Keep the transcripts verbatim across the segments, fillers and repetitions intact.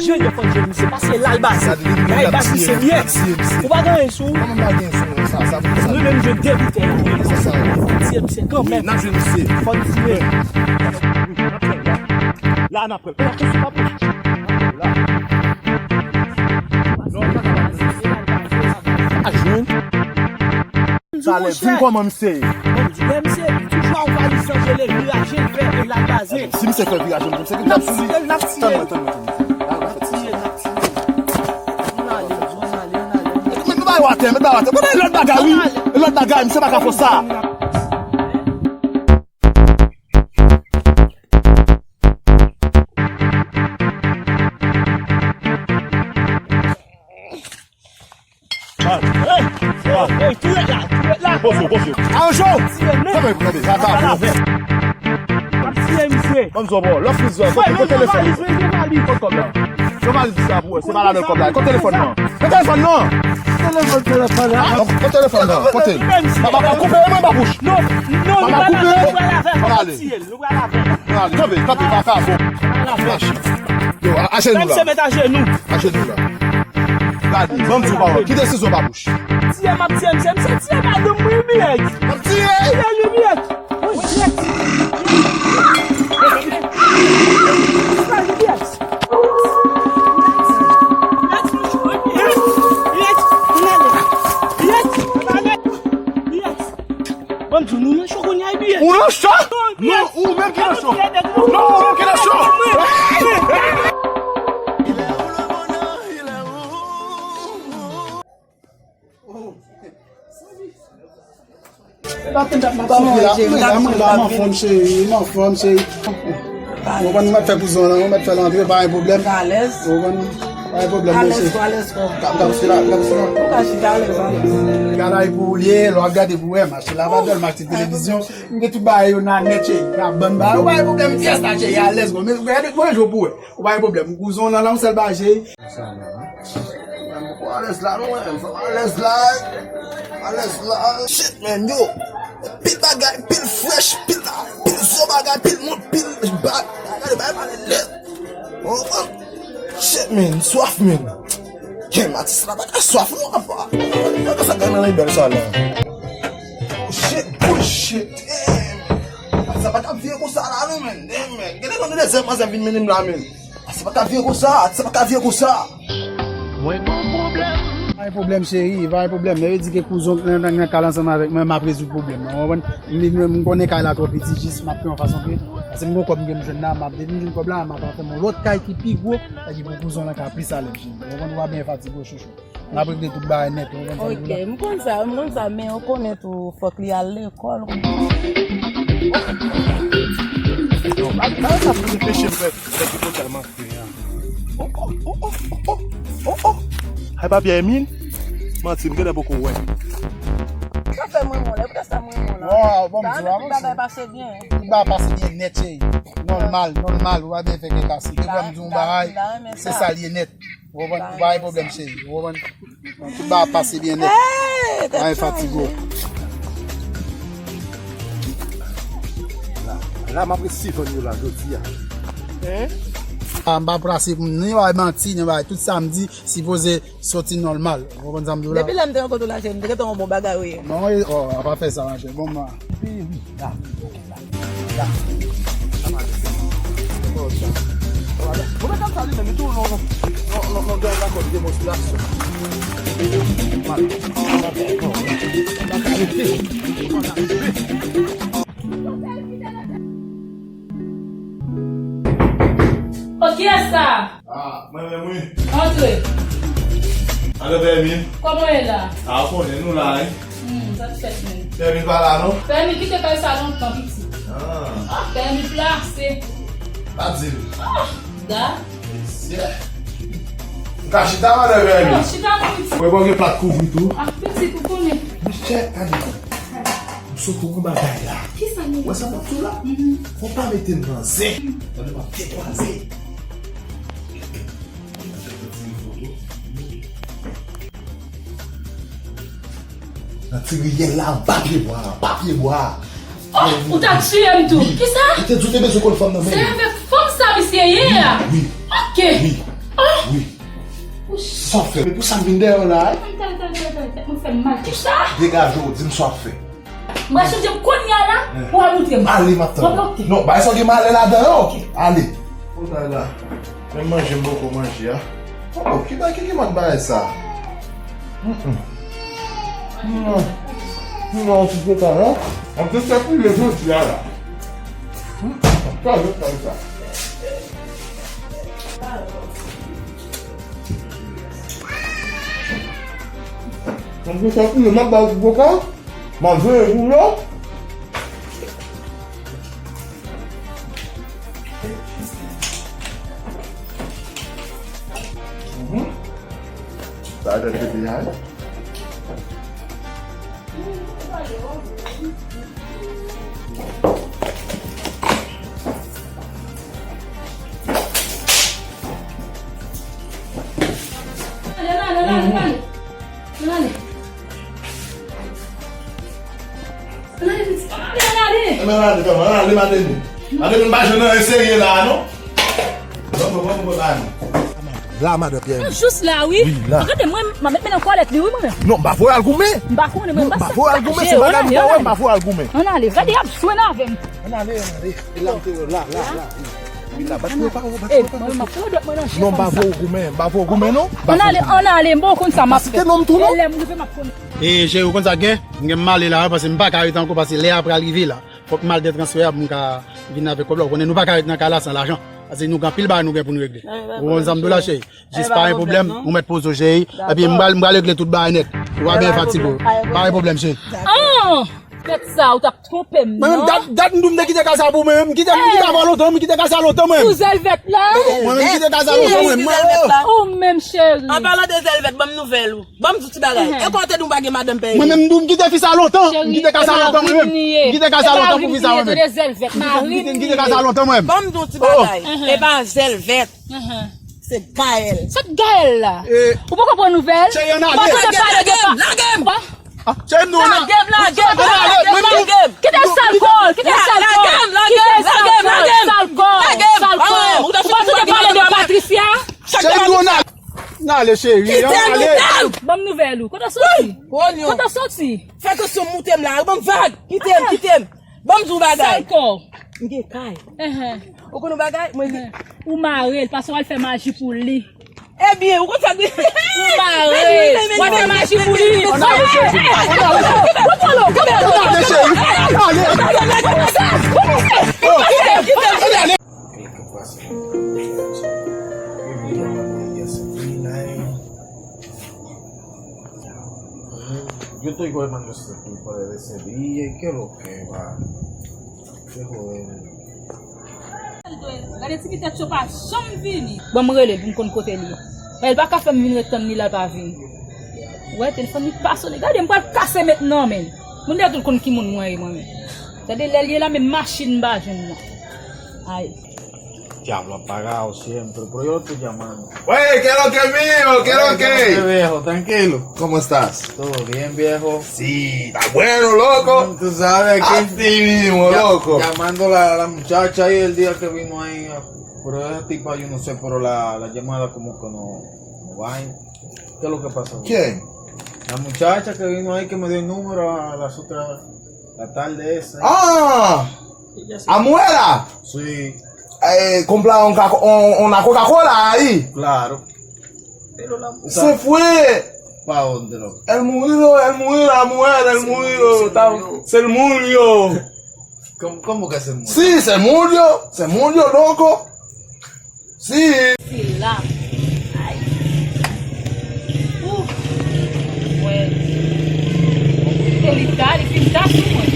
Jwenn yo, fò n jwenn misye, paske l al baze. Bagay baz misye ye. Ou pa gen anyen sou ou. Kòman m pa gen anyen sou mwen sa, sa pou sa. Nou menm jwenn de boutèy. Fò n tiye misye kanmenm. N ap jwenn misye. Fò n tiye. La n ap pran. La. Non, sa, sa va. A jwenn. Talè, di m kòman misye ye. Bon, di men misye, toujou a yon valiz chanje le viraje l fè e l al baze. Si misye fè viraje, misye ki t ap sou li. N ap tiye l, n ap tiye l. Tann mwen, tann mwen, tann mwen. N ap tiye l, n ap tiye l. Ann ale, ann ale, ann ale. Met, met bagay w atè, met bagay w atè. Kote lòt bagay, wi? Lòt bagay, misye pa ka fè sa. Hey! Hey! Hey! Tou ret la! Tou ret la! Poze w, poze w. Anjo! Tande, tande, sa, sa bon. Ap tiye misye. Ban m di w, bro, lè w fin di w, kote telefòn? Valiz, valiz, valiz, kot kòb la? Yo valiz sa pou wè, se pa ladan kòb la. Kot telefòn nan? Kot telefòn nan? Telefòn, telefòn la. Kot telefòn nan? Kote l? Papa, pa koupe mwen, babouch. Non, non, papa, koupe. Ann ale. Ann ale, kanpe, kanpe, pa ka bon. Mache. Yo, a, ajenou la. Menm se met ajenou. Ajenou la. Gade, ban m di w pawòl. Ki desizyon, babouch? Tiye m ap tiye m, se m se tiye madanm mwen, Mireille. M ap tiye. Tiye li, Mireille. Oh, shit. Sa, Mireille. Mireille, ann ale. Mireille, ann ale. Mireille. Ban m di w, nou nan cho kounye a, Mireille. Ou nan cho? Non, ou menm ki nan cho. Non, ou menm ki nan cho. Mwen anfòm, cheri, mwen anfòm, cheri. Ou konprann, mwen mèt fè kouzon lan, mwen mèt fè l antre, pa gen pwoblèm. Ou konprann, pa gen pwoblèm, mesye. Gade pou ou ye, lè w ap gade pou ou wè, mache la pa bèl, mache televizyon. M gen tout bagay yo nan nèt, cheri. Nan bann bagay, ou pa gen pwoblèm, pyès la, cheri, alèz, bon. Men gade, bon, jou pou wè. Ou pa gen pwoblèm. Ou kouzon nan, nan yon sèl bagay, cheri. Fò alèz la, non, men. Fò alèz la. Alèz la. Shit, man, yo. Pil bagay, pil fresh, pil, pil zo bagay, pil mont, pil bag. Gade, bagay pale lèd. Ou konprann? Shit, man, swaf, man. Damn, atis la pa ka swaf, non, apa. Gade sa, gade nan bèl sa la. Shit, bullshit. Damn. Atis la pa ka vye konsa la, non, man. Damn, man. Gade nan de zè manzè vin mennen m la, man. Sa pa ka vye konsa, sa pa ka vye konsa. Mwen gon pwoblèm. Pa gen pwoblèm, cheri, pa gen pwoblèm. Yo di ke kouzon nan, nan, nan kay la ansanm avèk mwen, m ap rezoud pwoblèm nan. Ou konprann? M, m, m konnen kay la twò piti, jis m ap fè yon fason ke, paske m gon kòb m gen m jwenn la, m ap depi m jwenn kòb la, m ap fè m yon lòt kay ki pi gwo, sa ki pou kouzon lan ka plis alèz, cheri. Ou konprann? Ou pa byen fatige, chouchou. N ap regle tout bagay nèt, ou konprann sa m di w la? Ok, m konn sa, m konn sa, men ou konnen tou, fòk li al lekòl. Yo, ba, ba sa pou reflechi m, frè. Frè, ki pwoblèm an, frè, a? Oh, oh, oh, oh, oh, oh, oh. Ay, papye Emil? Manti, m genlè poko wè. Sa fè mwen mwen, e poutèt sa mwen mwen la. Waw, bon, m di w, tout bagay pase byen. Tout bagay pase byen nèt, cheri. Nòmal, nòmal, ou pa byen fè kè kase. Depi m di w yon bagay, se sa l ye nèt. Ou konprann? Ou pa gen pwoblèm, cheri. Ou konprann? Tout bagay ap pase byen nèt. Pa gen fatig ou. La, la, m ap resi vann yo la jodi a. Hein? Ah, m pa plase pou m ni bay manti, ni bay tout sa m di, sipoze soti nòmal. Ou konprann sa m di w la? Depi lè m te rankontre w la, cheri, m te gentan wè yon bon bagay ou ye. Non, e, oh, a pa fè sa, machè. Bon, mwen. Wi, wi, la. Bon, men, sa li menm, li tou, non, non, non, non, gen yon lakòd demonstrasyon. Mal. O, kiyès sa? Ah, mwen menm, wi. Antre. Alo, Bèmi. Kòman w ye la? Ah, ou konnen, nou la, wi. Hmm, sa t fèt menm. Bèmi pa la, non? Bèmi kite kay sa lontan, pitit. Ah. Ah, Bèmi plase. Pa di l. Ah, da. Mesye. M ka chita, madan Bèmi? Ah, chita non, pitit. Mwen, bon, gen plat kouvri tou. Ah, pitit, ou konnen. Mesye, gade. M sot wè yon bagay la. Kisa li ye? Wè sa m ap di w la? Mhm. Fò w pa mete m nan zen. Tande m ap dekwaze. Nan ti riyèl la, anba pye bwa, anba pye bwa. Oh, ou ta tiye m tou. Wi. Kisa? Ou te di w te bezwen kòl fanm nan, men. Se avèk fanm sa misye ye a? Wi, wi. Ok. Wi. Wi. Sa w fè? Men pou sa m vin dèyè w la, wi. Tande, tande, tande, tande, tèt mwen fè m mal. Kisa? Degaje w, di m sa w ap fè. Mwen chanje m kounye a la pou w al moutre m. Ale, m ap tann ou. Ok, ok. Non, bagay sa w gen malè ladan yo. Ok. Ale. Kounye a la, menm manje m poko manje a. Oh, ki bagay, ki, ki mòd bagay sa? Mm, mm. Non, non, ti peta, non? An te sèpile jodi a la. Hmm? An te sèpile sa. An te sèpile, m ap ba yo ti peta. M ap veye pou yo. Mhm. Sa a dèt pepe a, wi. Ale, ale, ale, ale, ale. Ann ale, pitit, ann ale, ann ale. Ann ale, ann ale, ann ale, madanm. Madanm, m pa jwenn anyen serye la, non. Bon, bon, bon, bon, bon, bon. La, madanm Pierre. Jis la, wi. Wi, la. Gade, mwen, m a met men nan kòlèt li, wi, mwen menm. Non, m pa voye al goumen. M pa konnen, mwen, m pa voye al goumen, se bagay m pa wè, m pa voye al goumen. Ann ale, gade, y ap jwenn avè m. Ann ale, ann ale. E la, m te wè, la, la, la. Wi, la, bat mwen pa wè, bat mwen pa wè. Non, m pa voye w goumen, m pa voye w goumen, non. Ann ale, ann ale, m poko konn sa m ap fè. Paske non, m tou, non. E lè m rive, m ap konnen. E, cheri, ou konn sa k gen? M gen m ale la, paske m pa ka rete ankò, paske lè a pral rive la. Fòk m al gen transfè a pou m ka vin avèk kòb la. Ou konnen nou pa ka ret nan kay la san lajan. Paske nou gen anpil bagay nou gen pou nou regle. Ou konn sa m di w la, cheri? Jis pa gen pwoblèm, ou mèt poze w, cheri. Epi m pral, m pral regle tout bagay nèt. Ou pa bezwen fatige w. Pa gen pwoblèm, cheri. An! Mèt sa, ou t ap twonpe m, non? Mwen menm, dat, dat m di w m te kite kay sa pou mwen menm. M kite, m kite avan lontan, m kite kay sa lontan, mwen menm. Pou zèlvèt la? Mwen menm, m kite kay sa lontan, mwen menm. Ou menm, cheri. An palan de zèlvèt, ban m nouvèl ou. Ban m di w ti bagay. E kòman w te di w pa gen madanm pèyi? Mwen menm, m di w m kite fi sa lontan. M kite kay sa lontan, mwen menm. M kite kay sa lontan pou fi sa, mwen menm. Tande zèlvèt, mari m ye. M kite kay sa lontan, mwen menm. Ban m di w ti bagay. E pa zèlvèt. Se Gaël. Sa k Gaël la? Ou poko pran nouvèl? Cheri, ann ale. Lage m, lage m, lage m. Cheri, m di w ann ale. Lage m, lage m, lage m, lage m. Kite sal kò, kite sal kò. Lage m, lage m, lage m, lage m. Sal kò, sal kò. Ou pa tande pale de Patricia? Cheri, m di w ann ale. Ann ale, cheri, ann ale. Ban m nouvèl ou. Kote w soti? Kote w soti? Fè atansyon, moute m la. Ban m vag. Kite m, kite m. Ban m di w bagay. Sal kò. M gen kay. Ou konn yon bagay? Mwen gen. Ou mare l, paske w al fè maji pou li. Ebyen, ou konn sa k di? Ou mare l. W al fè maji pou li. Ann ale, cheri. Ann ale, cheri. Ann ale. Kite m, kite m, kite m. Kite m, kite m. Yo estoy con el mano, este tipo de decidí, ¿qué es lo que va? Gade ti pitit yo pa janm vini. Ban m rele l pou m konn kote l ye. Paske l pa ka fè m vin ret tann li la, l pa vini. Ou wè, telefòn li pa sone. Gade, m pral kase met nan men l. Moun dèyè tout konn ki moun mwen ye, mwen menm. Gade lè l ye la, menm machin m pa jwenn nan. Ay. Diablo apagado siempre, pero yo lo estoy llamando. Oye, ¿qué es lo que, mío? ¿Qué es lo que? Oye, ¿qué es lo que, viejo? Tranquilo. ¿Cómo estás? Todo bien, viejo. Sí, está bueno, loco. Tú sabes que... Así mismo, loco. Llamando la, la muchacha ahí el día que vino ahí, pero esa tipa, yo no sé, pero la, la llamada como que no, no va. ¿Qué es lo que pasó? ¿Quién? La muchacha que vino ahí que me dio el número a las otras, la tarde esa. Ah, Amuela. Sí. Eh, comprar un caco-, un, una Coca-Cola ahí. Claro. Se fue. ¿Pa dónde, loco? El murió, el murió, la mujer, el murió. Se murió. ¿Cómo, cómo que se murió? Sí, se murió, se murió, loco. Sí. Sila. Ay. Ou. Mwen. E li ta, li fin ta sou mwen.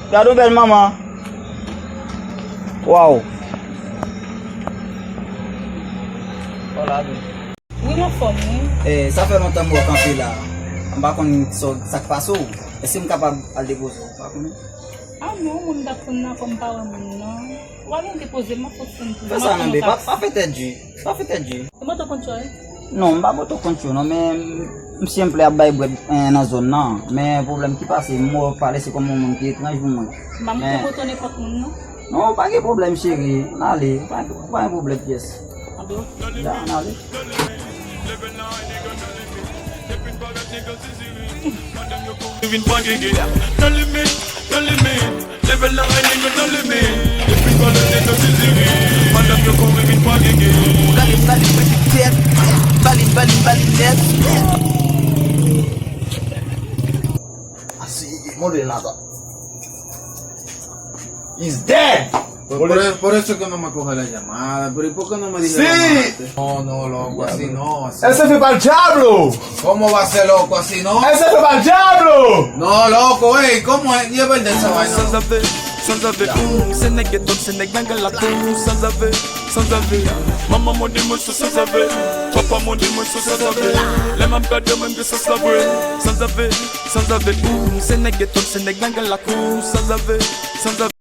Gade yon bèl manman. Waw. Wi, m anfòm, wi. Eh, sa fè lontan m wè w kanpe la. M pa konn sa, sa k pase w. Èske m kapab al depoze w? M pa konnen. Ah non, moun m t ap tann nan ankò m pa wè moun nan. W al depoze m, m ap fout tann pou... Fè sa non, babe, pa, pa fè tèt di. Pa fè tèt di. E moto konn cho, wi? Non, m pa moto konn cho, non, men m senple ap bay brèd, eh, nan zòn nan. Men pwoblèm ki pase, m wè w pale se kòm yon moun ki etranj pou mwen. M pa moto konn cho nenpòt moun, non. Non, pa gen pwoblèm, cheri. N ale. Pa, pa gen pwoblèm, pyès. Ya, n ale. Vin pran gege. No limit, no limit. Level la, I need no limit. Epi pale nèg yo sezire. Madanm yo kouri vin pran gege. Gade m, gade m, pete tèt. Bali, bali, bali nèt. Así, modernada. He's dead! Por, por, por eso que no me coge la llamada, pero ¿y por qué no me dijeron antes? No, no, loco, así no, así. Él se fue para el diablo. ¿Cómo va a ser loco así, no? Él se fue para el diablo. No, loco, ey, ¿cómo es? Y es verdad esa vaina. Sanzave, sanzave, boum, se nèg geto, se nèg nan gang la, boum, sanzave, sanzave. Manman mwen di mwen se sanzave, papa mwen di mwen se sanzave. Lè m ap gade mwen gen sanzave, sanzave, sanzave, boum, se nèg geto, se nèg nan gang la, boum, sanzave, sanzave.